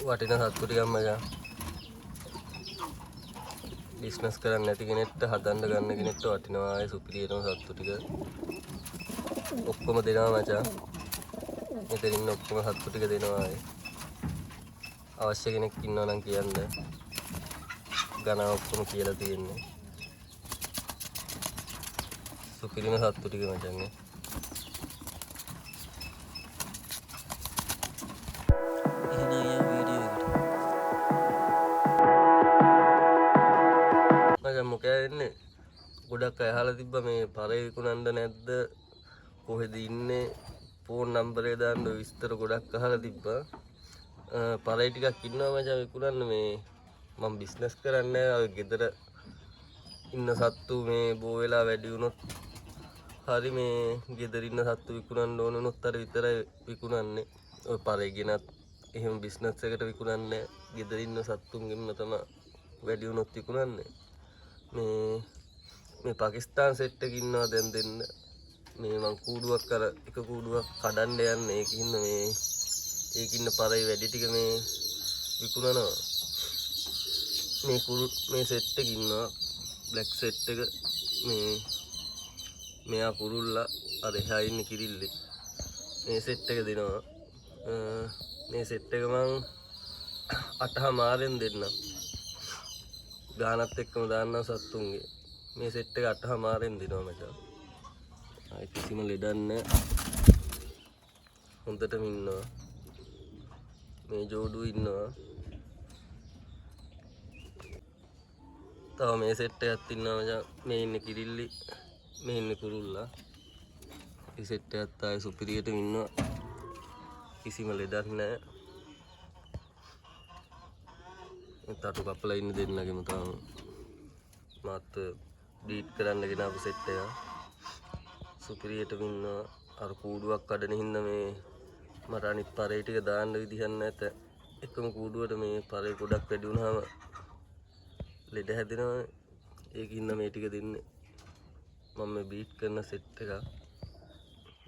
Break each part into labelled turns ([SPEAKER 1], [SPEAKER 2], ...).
[SPEAKER 1] වටින සත්තු ටිකක් මචං. බිස්නස් කරන්න නැති කෙනෙක්ට හදන්න ගන්න කෙනෙක්ට වටිනවා ආයේ සුපිරියටම සත්තු ටික. ඔක්කොම දෙනවා මචං. මෙතන ඉන්න ඔක්කොම සත්තු ටික දෙනවා ආයේ. අවශ්‍ය කෙනෙක් ඉන්නවා නම් කියන්න. ගණන් ඔක්කොම කියලා තියෙන්නේ. සුපිරිම සත්තු ටික මචං නේ.
[SPEAKER 2] එහෙනම් යමු වීඩියෝ එකට.
[SPEAKER 1] මචං මොකෑ වෙන්නේ? ගොඩක් අය අහලා තිබ්බා මේ පරේ විකුණන්න නැද්ද? කොහෙද ඉන්නේ? ෆෝන් නම්බරේ දාන්න ඔය විස්තර ගොඩක් අහලා තිබ්බා. පරේ ටිකක් ඉන්නවා මචං විකුණන්න. මේ මම බිස්නස් කරන්නේ නෑ. ඔය ගෙදර ඉන්න සත්තු මේ බෝ වෙලා වැඩි වුණොත් හරි මේ ගෙදර ඉන්න සත්තු විකුණන්න ඕන වුණොත් අර විතරයි විකුණන්නේ. ඔය පරේ ගෙනත් එහෙම බිස්නස් එකට විකුණන්නේ නෑ. ගෙදර ඉන්න සත්තුන්ගෙන්ම තමයි වැඩි වුණොත් විකුණන්නේ. මේ පාකිස්තාන් සෙට් එක ඉන්නවා දැන් දෙන්න. මේ මං කූඩුවක් අර එක කූඩුවක් කඩන්න යන්නේ. ඒකින් මේ ඒකින්න පරේ වැඩි ටික මේ විකුණනවා. මේ කුරු මේ සෙට් එක ඉන්නවා බ්ලැක් සෙට් එක. මේ මෙයා කුරුල්ලා අර එහා ඉන්නේ කිරිල්ලේ. මේ සෙට් එක දෙනවා. මේ සෙට් එක මං අටහමාරෙන් දෙන්නම්. ගානත් එක්කම දාන්නම් සත්තුන්ගේ. මේ සෙට් එක අටහමාරෙන් දෙනවා මචං. ආයි කිසිම ලෙඩක් නෑ. හොඳටම ඉන්නවා. මේ ජෝඩුව ඉන්නවා. තව මේ සෙට් එකක් ඉන්නවා මචං. මේ ඉන්නේ කිරිල්ලි, මේ ඉන්නේ කුරුල්ලා. මේ සෙට් එකත් ආයේ සුපිරියටම ඉන්නවා. කිසිම ලෙඩක් නෑ. මේ තටු කපලා ඉන්න දෙන්නගෙම තාම මාත් බ්‍රීඩ් කරන්න ගෙන ආපු සෙට් එක සුපිරියටම ඉන්නවා. අර කූඩුවක් කඩන හින්දා මේ මට අනිත් පරේ ටික දාන්න විදිහක් නැත. එකම කූඩුවට මේ පරේ ගොඩක් වැඩි වුණාම ලෙඩ හැදෙනවා. ඒකින්ද මේ ටික දෙන්නේ. මම මේ බ්‍රීඩ් කරන සෙට් එක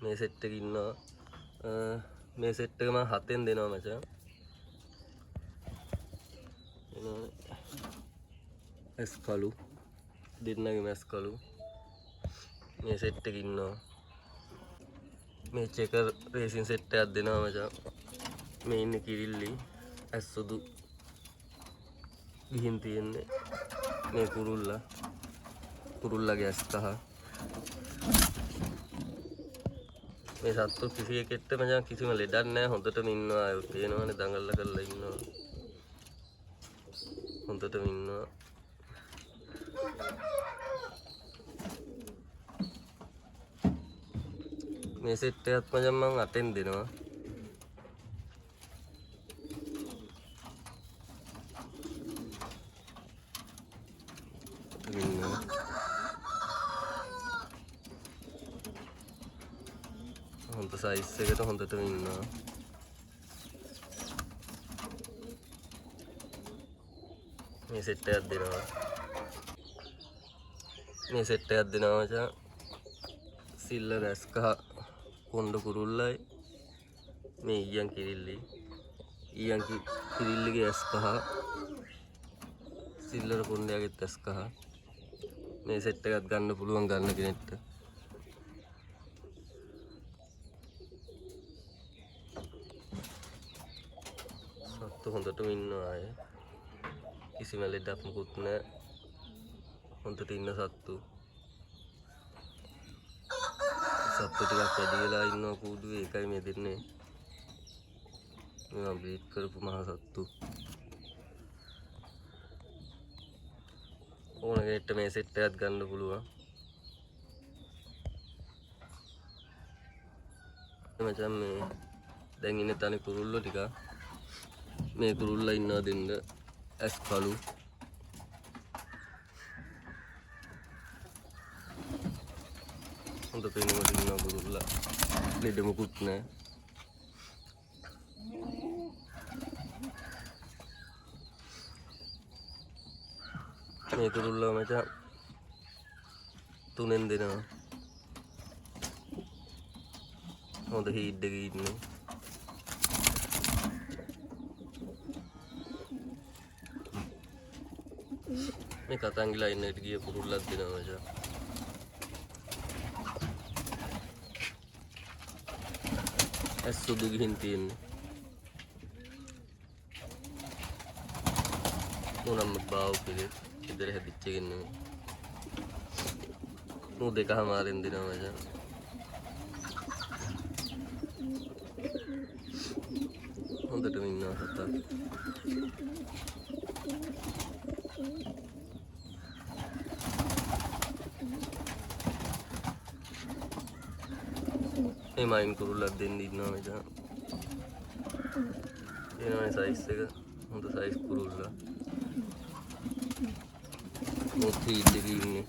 [SPEAKER 1] මේ සෙට් එක ඉන්නවා. මේ සෙට් එක මම 7න් දෙනවා මචං. එනවා ඇස් කළු දෙන්නගේම ඇස් කළු. මේ සෙට් එක ඉන්නවා. මේ චෙකර් රේසින් සෙට් එකක් දෙනවා මචං. මේ ඉන්නේ කිරිල්ලි ඇස් සුදු ගිහින් තියෙන්නේ. මේ කුරුල්ලා කුරුල්ලාගේ ඇස් කහ. මේ සත්තු කිසි එකෙක්ට මචං කිසිම ලෙඩක් නෑ. හොඳටම ඉන්නවා. අය පේනවනේ දඟලලා කරලා ඉන්නවා. හොඳටම ඉන්නවා. මේ සෙට් එකත් මචං මං 8න් දෙනවා. ඉන්නවා. හොඳ සයිස් එකට හොඳටම ඉන්නවා. මේ සෙට් එකක් දෙනවා. මේ සෙට් එකක් දෙනවා මචං. සිල්ලර් ඇස් කහ කොණ්ඩ කුරුල්ලයි. මේ ඊයන් කිරිල්ලි. ඊයන් කිරිල්ලිගේ ඇස් කහ. සිල්ලර් කොණ්ඩයාගෙත් ඇස් කහ. මේ සෙට් එකත් ගන්න පුළුවන් ගන්න කෙනෙක්ට. සත්තු හොඳටම ඉන්නවා අය. කිසිම ලෙඩක් මුකුත් නෑ. හොඳට ඉන්න සත්තු. සත්තු ටිකක් වැඩි වෙලා ඉන්නවා කූඩුවේ. ඒකයි මේ දෙන්නේ. මේවා බ්‍රීඩ් කරපු මහ සත්තු. ඕන කෙනෙක්ට මේ සෙට් එකත් ගන්න පුළුවන්. මචං මේ දැන් ඉන්නේ තනි කුරුල්ලෝ ටික. මේ කුරුල්ලා ඉන්නවා දෙන්න. ඇස් කළු. හොඳ පෙනුමට ඉන්නවා කුරුල්ලා. ලෙඩ මුකුත් නෑ. මේ කුරුල්ලා මචං 3න් දෙනවා. හොඳ හීට් එකේ ඉන්නේ. මේ කතංගිලා ඉන්න එකට ගිය කුරුල්ලක් දෙනවා මචං. ඇස් සුදු ගිහින් තියෙන්නේ. මොනම්ම බාව් පිළි ඉදර හැදිච්ච එකෙන් නෙමෙයි. මූ දෙකහමාරෙන් දෙනවා මචං. හොඳටම ඉන්නවා සතා. මේ මයින් කුරුල්ලක් දෙන්න ඉන්නවා මචං. එනවනේ සයිස් එක. හොඳ සයිස් කුරුල්ලා. මොත් හීට් එකේ ඉන්නේ.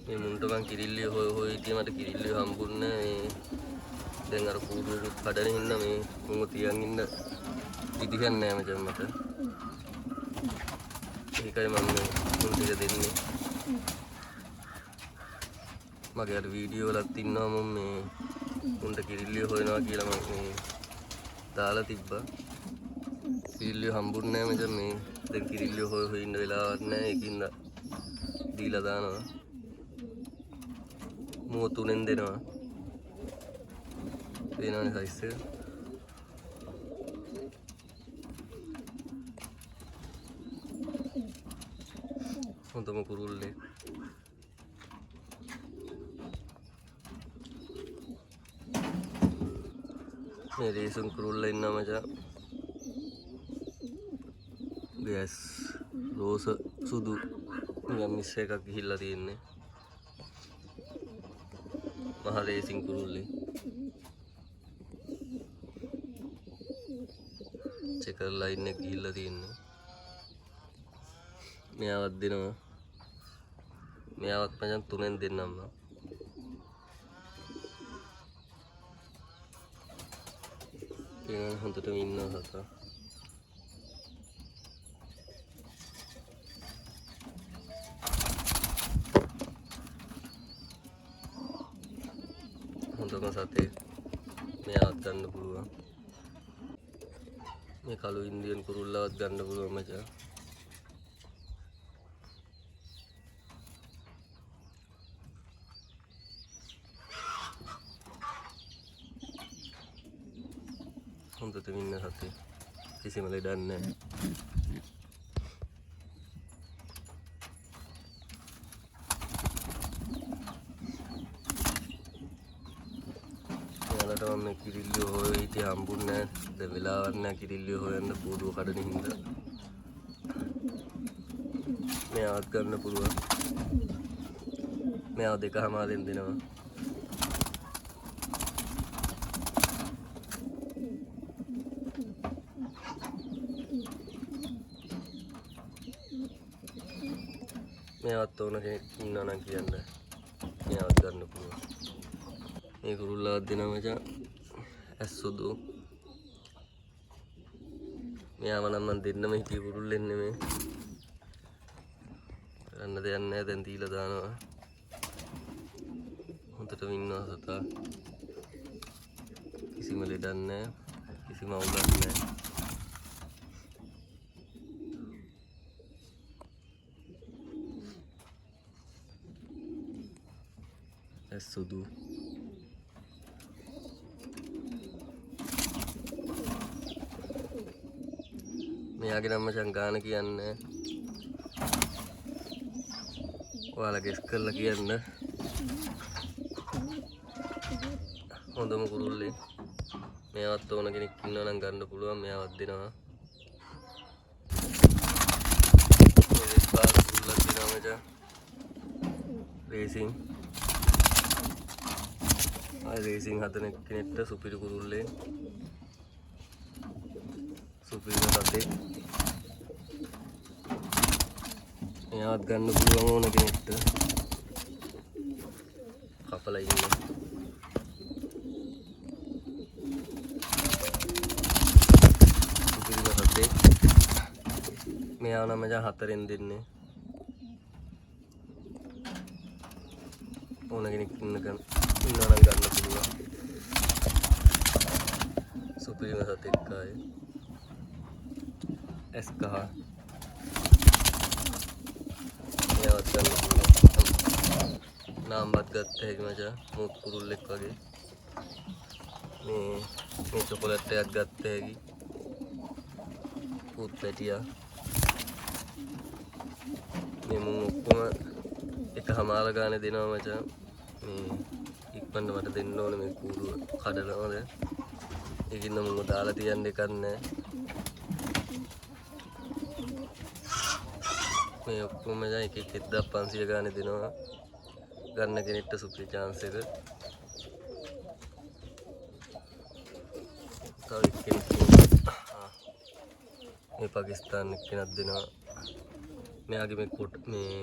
[SPEAKER 1] මේ මුන්ට මං කිරිල්ලිය හොය හොය හිටියේ මට කිරිල්ලිය හම්බුන්නේ නෑ. මේ දැන් අර කූඩුවකුත් කඩන හින්දා මේ මුන්ව තියන් ඉන්න විදිහක් නෑ මචං මට. ඒකයි මම මේ මුන් ටික දෙන්නේ. මගේ අර වීඩියෝ වලත් ඉන්නවා මම මේ මුන්ට කිරිල්ලිය හොයනවා කියලා මම මේ දාලා තිබ්බා. කිරිල්ලිය හම්බුන්නේ නෑ මචං. මේ දැන් කිරිල්ලිය හොය හොය ඉන්න වෙලාවක් නෑ. ඒකින්ද දීලා දානවා. මුව තුනෙන් දෙනවා. පේනවනේ සයිස් එක. හොඳම කුරුල්ලෙක්. මේ රේසුන් කුරුල්ල ඉන්නවා මචං. ගෑස් රෝස සුදු නිකන් මිස් එකක් ගිහිල්ලා තියෙන්නේ. මහ රේසින් කුරුල්ලේ. චෙකර් ලයින් එක ගිහිල්ලා තියෙන්නේ. මෙයාවත් දෙනවා. මෙයාවත් මචං තුනෙන් දෙන්නම් මං. පේනවනේ හොඳටම ඉන්නවා සතා. හොඳම සතේ. මෙයාවත් ගන්න පුළුවන්. මේ කළු ඉන්දියන් කුරුල්ලවත් ගන්න පුළුවන් මචං. හොඳටම ඉන්න සතේ. කිසිම ලෙඩක් නැහැ. ඔයාලට මම මේ කිරිල්ලිය හොය හිටියේ හම්බුන්නේ නැහැ. දැන් වෙලාවක් නැහැ කිරිල්ලිය හොයන්න කූඩුව කඩන හින්දා. මෙයාවත් ගන්න පුළුවන්. මෙයාව දෙකහමාරෙන් දෙනවා. මෙයාවත් ඕන කෙනෙක් ඉන්නවා නම් කියන්න. මෙයාවත් ගන්න පුළුවන්. මේ කුරුල්ලවත් දෙනවා මචං. ඇස් සුදු. මෙයාව නම් මං දෙන්නම හිටිය කුරුල්ලෙක් නෙමෙයි. කරන්න දෙයක් නෑ දැන් දීලා දානවා. හොඳටම ඉන්නවා සතා. කිසිම ලෙඩක් නෑ. කිසිම අවුලක් නෑ. ඇස් සුදු. මෙයාගේ නම් මචං ගාන කියන්නේ. ඔයාලා ගෙස් කරලා කියන්න. හොඳම කුරුල්ලේ. මෙයාවත් ඕන කෙනෙක් ඉන්නවා නම් ගන්න පුළුවන්. මෙයාවත් දෙනවා. මේ රෙඩ් බාර් කුරුල්ලක් දෙනවා මචං. රේසින්. ආ රේසින් හදන කෙනෙක්ට සුපිරි කුරුල්ලේ. සුපිරිම සතෙක්. එයාවත් ගන්න පුළුවන් ඕන කෙනෙක්ට. කපලා ඉන්න. සුපිරිම සතෙක්. මෙයාව නම් මචං හතරෙන් දෙන්නේ. ඕන කෙනෙක් ඉන්නවා නම් ගන්න පුළුවන්. සුපිරිම සතෙක් ආයේ. ඇස් කහ. මෙයාවත් ගන්න පුළුවන්. නාම්බත් ගත්ත හැකි මචං, මුත් කුරුල්ලෙක් වගේ. මේ මේ චොකලට් එකක් ගත්ත හැකි. පුත් පැටියා. මේ මුන් ඔක්කොම එකහමාර ගානේ දෙනවා මචං. මේ ඉක්මනට මට දෙන්න ඕනේ මේ කූඩුව කඩනවා දැන්. ඒකින්ද මුන්ව දාලා තියන්න එකක් නෑ. මේ ඔක්කොම මචං එක එක 1500 ගානේ දෙනවා. ගන්න කෙනෙක්ට සුපිරි චාන්ස් එක. තව එක්කෙනෙක් ඉන්නවා. මේ පාකිස්තාන් එක්කෙනෙක් දෙනවා. මෙයාගේ මේ කොට මේ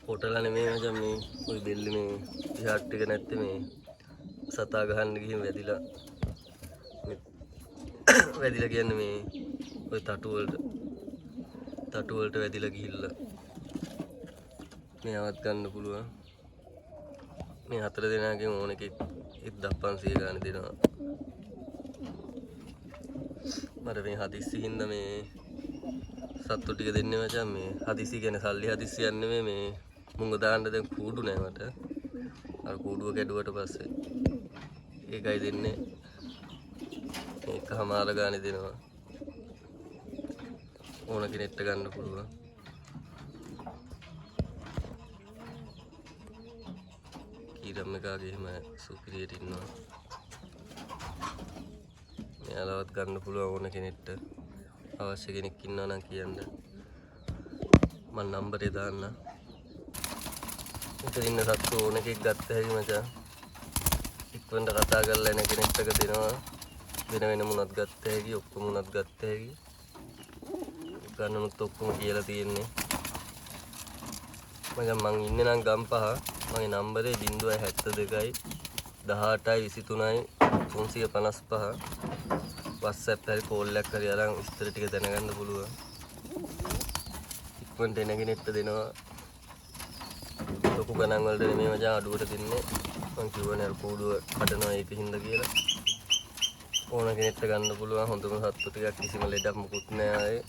[SPEAKER 1] කොටලා නෙමෙයි මචං, මේ ඔය බෙල්ලේ මේ විහාට් ටික නැත්තේ මේ සතා ගහන්න ගිහින් වැදිලා. මේ වැදිලා කියන්නේ මේ ඔය තටු වලට වැදිලා ගිහිල්ලා. මෙයාවත් ගන්න පුළුවන්. මේ හතර දෙනාගෙන් ඕන එකෙක් 1500 ගානේ දෙනවා. මට මේ හදිස්සි හින්දා මේ සත්තු ටික දෙන්නේ මචං. මේ හදිස්සි කියන්නේ සල්ලි හදිස්සියක් නෙමෙයි, මේ මුංග දාන්න දැන් කූඩු නෑ මට. අර කූඩුව කැඩුවට පස්සේ ඒකයි දෙන්නේ. මේකමාර ගානේ දෙනවා. ඕන කෙනෙක්ට ගන්න පුළුවන්. කීරම් එකාගේ එහෙම සුපිරියට ඉන්නවා. මෙයාලවත් ගන්න පුළුවන් ඕන කෙනෙක්ට. අවශ්‍ය කෙනෙක් ඉන්නවා නම් කියන්න. මං නම්බරේ දාන්න. මෙතන ඉන්න සත්තු ඕන එකෙක් ගත්ත හැකි මචං. ඉක්මනට කතා කරලා එන කෙනෙක්ට එක දෙනවා. වෙන වෙන මුණත් ගත්ත හැකි, ඔක්කොම මුණත් ගත්ත හැකි. ගන්නනුත් ඔක්කොම කියලා තියෙන්නේ. මචං මං ඉන්නේ නම් ගම්පහ. මගේ නම්බරේ බිංදුවයි හැත්තෑ දෙකයි දහඅටයි විසිතුනයි තුන්සිය පනස් පහ. WhatsApp හරි කෝල් එකක් හරි අරන් විස්තර ටික දැනගන්න පුළුවන්. ඉක්මනට එන කෙනෙක්ට දෙනවා. ලොකු ගණන් වලට නෙමෙයි මචං, අඩුවට දෙන්නේ. මං කිව්වනේ අර කූඩුව කඩනවා ඒක හින්දා කියලා. ඕන කෙනෙක්ට ගන්න පුළුවන් හොඳම සත්තු ටිකක්, කිසිම ලෙඩක් මුකුත් නෑ ආයේ.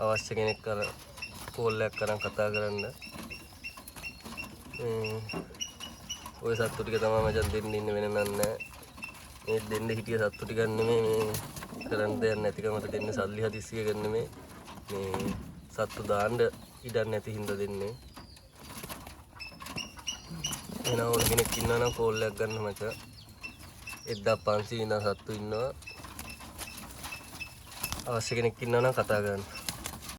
[SPEAKER 1] අවශ්‍ය කෙනෙක් අර කෝල් එකක් අරන් කතා කරන්න. ඔය සත්තු ටික තමයි මචං දෙන්න ඉන්නේ, වෙන නන් නෑ. මේ දෙන්න හිටිය සත්තු ටිකක් නෙමෙයි, මේ කරන්න දෙයක් නැතිකමට දෙන්නේ, සල්ලි හදිස්සිය ගන්න නෙමෙයි. මේ සත්තු දාන්න ඉඩක් නැති හින්දා දෙන්නේ. එහෙනම් ඕන කෙනෙක් ඉන්නවා නම් කෝල් එකක් ගන්න මචං. 1500 ඉඳන් සත්තු ඉන්නවා. අවශ්‍ය කෙනෙක් ඉන්නවා නම් කතා කරන්න.